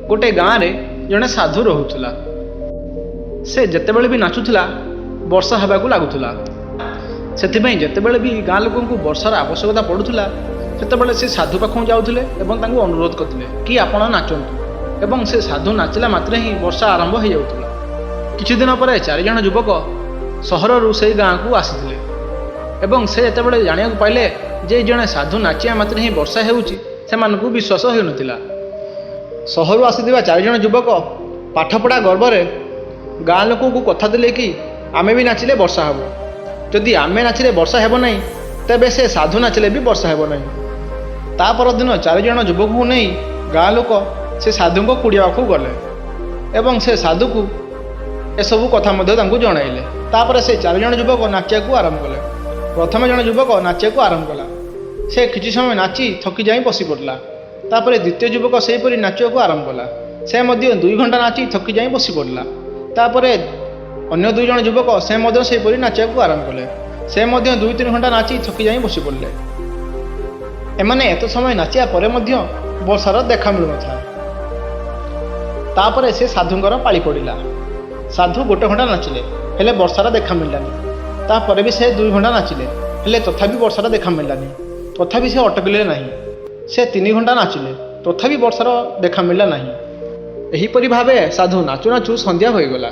ଗୋଟେ ଗାଁରେ ଜଣେ ସାଧୁ ରହୁଥିଲା। ସେ ଯେତେବେଳେ ବି ନାଚୁଥିଲା, ବର୍ଷା ହେବାକୁ ଲାଗୁଥିଲା। ସେଥିପାଇଁ ଯେତେବେଳେ ବି ଗାଁ ଲୋକଙ୍କୁ ବର୍ଷାର ଆବଶ୍ୟକତା ପଡ଼ୁଥିଲା, ସେତେବେଳେ ସେ ସାଧୁ ପାଖକୁ ଯାଉଥିଲେ ଏବଂ ତାଙ୍କୁ ଅନୁରୋଧ କରୁଥିଲେ କି ଆପଣ ନାଚନ୍ତୁ ଏବଂ ସେ ସାଧୁ ନାଚିଲା ମାତ୍ରେ ହିଁ ବର୍ଷା ଆରମ୍ଭ ହୋଇଯାଉଥିଲା। କିଛି ଦିନ ପରେ ଚାରିଜଣ ଯୁବକ ସହରରୁ ସେଇ ଗାଁକୁ ଆସିଥିଲେ ଏବଂ ସେ ଯେତେବେଳେ ଜାଣିବାକୁ ପାଇଲେ ଯେ ଜଣେ ସାଧୁ ନାଚିବା ମାତ୍ରେ ହିଁ ବର୍ଷା ହେଉଛି, ସେମାନଙ୍କୁ ବିଶ୍ୱାସ ହେଉନଥିଲା। ସହରରୁ ଆସିଥିବା ଚାରିଜଣ ଯୁବକ ପାଠପଢ଼ା ଗର୍ବରେ ଗାଁ ଲୋକଙ୍କୁ କଥା ଦେଲେ କି ଆମେ ବି ନାଚିଲେ ବର୍ଷା ହେବ। ଯଦି ଆମେ ନାଚିଲେ ବର୍ଷା ହେବ ନାହିଁ, ତେବେ ସେ ସାଧୁ ନାଚିଲେ ବି ବର୍ଷା ହେବ ନାହିଁ। ତା ପରଦିନ ଚାରିଜଣ ଯୁବକଙ୍କୁ ନେଇ ଗାଁ ଲୋକ ସେ ସାଧୁଙ୍କ କୁଡ଼ିଆ ପାଖକୁ ଗଲେ ଏବଂ ସେ ସାଧୁକୁ ଏସବୁ କଥା ମଧ୍ୟ ତାଙ୍କୁ ଜଣାଇଲେ। ତାପରେ ସେ ଚାରିଜଣ ଯୁବକ ନାଚିବାକୁ ଆରମ୍ଭ କଲେ। ପ୍ରଥମେ ଜଣେ ଯୁବକ ନାଚିବାକୁ ଆରମ୍ଭ କଲା। ସେ କିଛି ସମୟ ନାଚି ଥକି ଯାଇ ବସି ପଡ଼ିଲା। ତାପରେ ଦ୍ୱିତୀୟ ଯୁବକ ସେହିପରି ନାଚିବାକୁ ଆରମ୍ଭ କଲା। ସେ ମଧ୍ୟ 2 ଘଣ୍ଟା ନାଚି ଥକି ଯାଇ ବସି ପଡ଼ିଲା। ତାପରେ ଅନ୍ୟ ଦୁଇ ଜଣ ଯୁବକ, ସେ ମଧ୍ୟ ସେହିପରି ନାଚିବାକୁ ଆରମ୍ଭ କଲେ। ସେ ମଧ୍ୟ 2-3 ଘଣ୍ଟା ନାଚି ଥକି ଯାଇ ବସି ପଡ଼ିଲେ। ଏମାନେ ଏତେ ସମୟ ନାଚିବା ପରେ ମଧ୍ୟ ବର୍ଷାର ଦେଖା ମିଳୁନଥାଏ। ତାପରେ ସେ ସାଧୁଙ୍କର ପାଳି ପଡ଼ିଲା। ସାଧୁ ଗୋଟେ ଘଣ୍ଟା ନାଚିଲେ, ହେଲେ ବର୍ଷାର ଦେଖା ମିଳିଲାନି। ତାପରେ ବି ସେ 2 ଘଣ୍ଟା ନାଚିଲେ, ହେଲେ ତଥାପି ବର୍ଷାର ଦେଖା ମିଳିଲାନି। ତଥାପି ସେ ଅଟକିଲେ ନାହିଁ। ସେ 3 ଘଣ୍ଟା ନାଚିଲେ, ତଥାପି ବର୍ଷାର ଦେଖା ମିଳିଲା ନାହିଁ। ଏହିପରି ଭାବେ ସାଧୁ ନାଚୁ ନାଚୁ ସନ୍ଧ୍ୟା ହୋଇଗଲା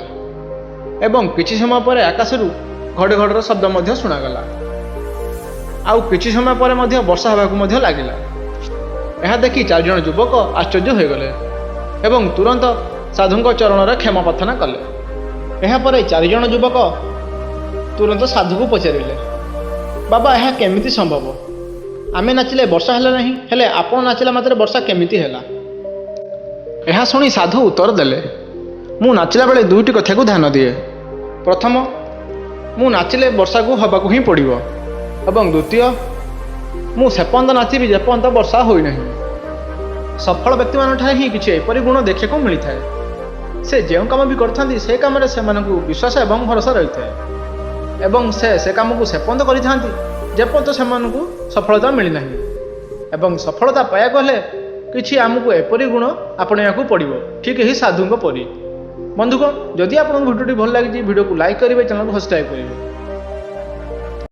ଏବଂ କିଛି ସମୟ ପରେ ଆକାଶରୁ ଘଡ଼ଘଡ଼ିର ଶବ୍ଦ ମଧ୍ୟ ଶୁଣାଗଲା। ଆଉ କିଛି ସମୟ ପରେ ମଧ୍ୟ ବର୍ଷା ହେବାକୁ ମଧ୍ୟ ଲାଗିଲା। ଏହା ଦେଖି ଚାରିଜଣ ଯୁବକ ଆଶ୍ଚର୍ଯ୍ୟ ହୋଇଗଲେ ଏବଂ ତୁରନ୍ତ ସାଧୁଙ୍କ ଚରଣରେ କ୍ଷମା ପ୍ରାର୍ଥନା କଲେ। ଏହାପରେ ଚାରିଜଣ ଯୁବକ ତୁରନ୍ତ ସାଧୁକୁ ପଚାରିଲେ, "ବାବା, ଏହା କେମିତି ସମ୍ଭବ? ଆମେ ନାଚିଲେ ବର୍ଷା ହେଲା ନାହିଁ, ହେଲେ ଆପଣ ନାଚିଲା ମାତ୍ରେ ବର୍ଷା କେମିତି ହେଲା?" ଏହା ଶୁଣି ସାଧୁ ଉତ୍ତର ଦେଲେ, "ମୁଁ ନାଚିଲା ବେଳେ ଦୁଇଟି କଥାକୁ ଧ୍ୟାନ ଦିଏ। ପ୍ରଥମ, ମୁଁ ନାଚିଲେ ବର୍ଷାକୁ ହେବାକୁ ହିଁ ପଡ଼ିବ ଏବଂ ଦ୍ୱିତୀୟ, ମୁଁ ସେପର୍ଯ୍ୟନ୍ତ ନାଚିବି ଯେପର୍ଯ୍ୟନ୍ତ ବର୍ଷା ହୋଇନାହିଁ।" ସଫଳ ବ୍ୟକ୍ତିମାନଙ୍କଠାରେ ହିଁ କିଛି ଏପରି ଗୁଣ ଦେଖିବାକୁ ମିଳିଥାଏ। ସେ ଯେଉଁ କାମ ବି କରିଥାନ୍ତି, ସେ କାମରେ ସେମାନଙ୍କୁ ବିଶ୍ୱାସ ଏବଂ ଭରସା ରହିଥାଏ ଏବଂ ସେ ସେ କାମକୁ ସେପର୍ଯ୍ୟନ୍ତ କରିଥାନ୍ତି ଯେପର୍ଯ୍ୟନ୍ତ ସେମାନଙ୍କୁ ସଫଳତା ମିଳିନାହିଁ। ଏବଂ ସଫଳତା ପାଇବାକୁ ହେଲେ କିଛି ଆମକୁ ଏପରି ଗୁଣ ଆପଣେଇବାକୁ ପଡ଼ିବ, ଠିକ୍ ଏହି ସାଧୁଙ୍କ ପରି। ବନ୍ଧୁଗଣ, ଯଦି ଆପଣଙ୍କୁ ଭିଡ଼ିଓଟି ଭଲ ଲାଗିଛି, ଭିଡ଼ିଓକୁ ଲାଇକ୍ କରିବେ, ଚ୍ୟାନେଲକୁ ସବସ୍କ୍ରାଇବ୍ କରିବେ।